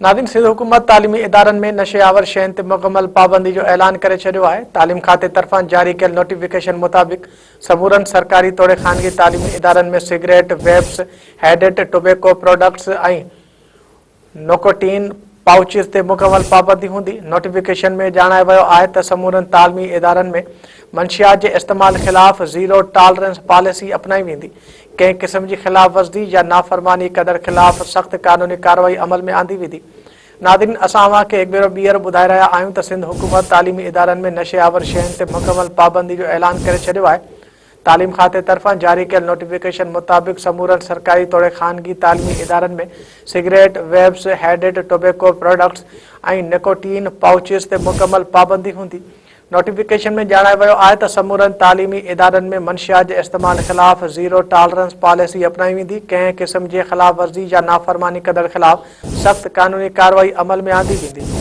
ناظرين سنڌ حڪومت تعليمي ادارن ۾ نشي آور شين تي مڪمل پابندي جو اعلان ڪري ڇڏيو آهي. تعليم کاتي طرفان جاري ڪيل نوٽيفڪيشن مطابق سمورن سرڪاري توڙي خانگي تعليمي ادارن ۾ cigarette, vapes, heated tobacco products ۽ nicotine pouches تي مڪمل پابندي هوندي. نوٽيفڪيشن ۾ ڄاڻايو ويو آهي ته سمورن تعلمي ادارن ۾ منشيات جي استعمال خلاف زيرو ٽالرنس پاليسي اپنائي ويندي. ڪنهن قسم جي خلاف ورزي يا نافرماني ڪندڙ خلاف سخت قانوني ڪارروائي عمل ۾ آندي ويندي. ناظرين اسان اوهان کي هڪ ڀيرو ٻيهر ٻڌائي رهيا آهيون ته سنڌ حڪومت تعليمي ادارن ۾ نشي آور شين تي مڪمل پابندي جو اعلان ڪري ڇڏيو آهي. تعليم کاتي طرفان جاري ڪيل نوٽيفڪيشن مطابق سمورن سرڪاري توڙي خانگي تعليمي ادارن ۾ cigarette, vapes, heated tobacco products ۽ nicotine pouches تي مڪمل پابندي هوندي. نوٽيفڪيشن ۾ ڄاڻايو ويو آهي ته سمورن تعليمي ادارن ۾ منشيات جي استعمال خلاف زيرو ٽالرنس پاليسي اپنائي ويندي، ڪنهن قسم جي خلاف ورزي يا نافرماني ڪندڙ خلاف سخت قانوني ڪارروائي عمل ۾ آندي ويندي.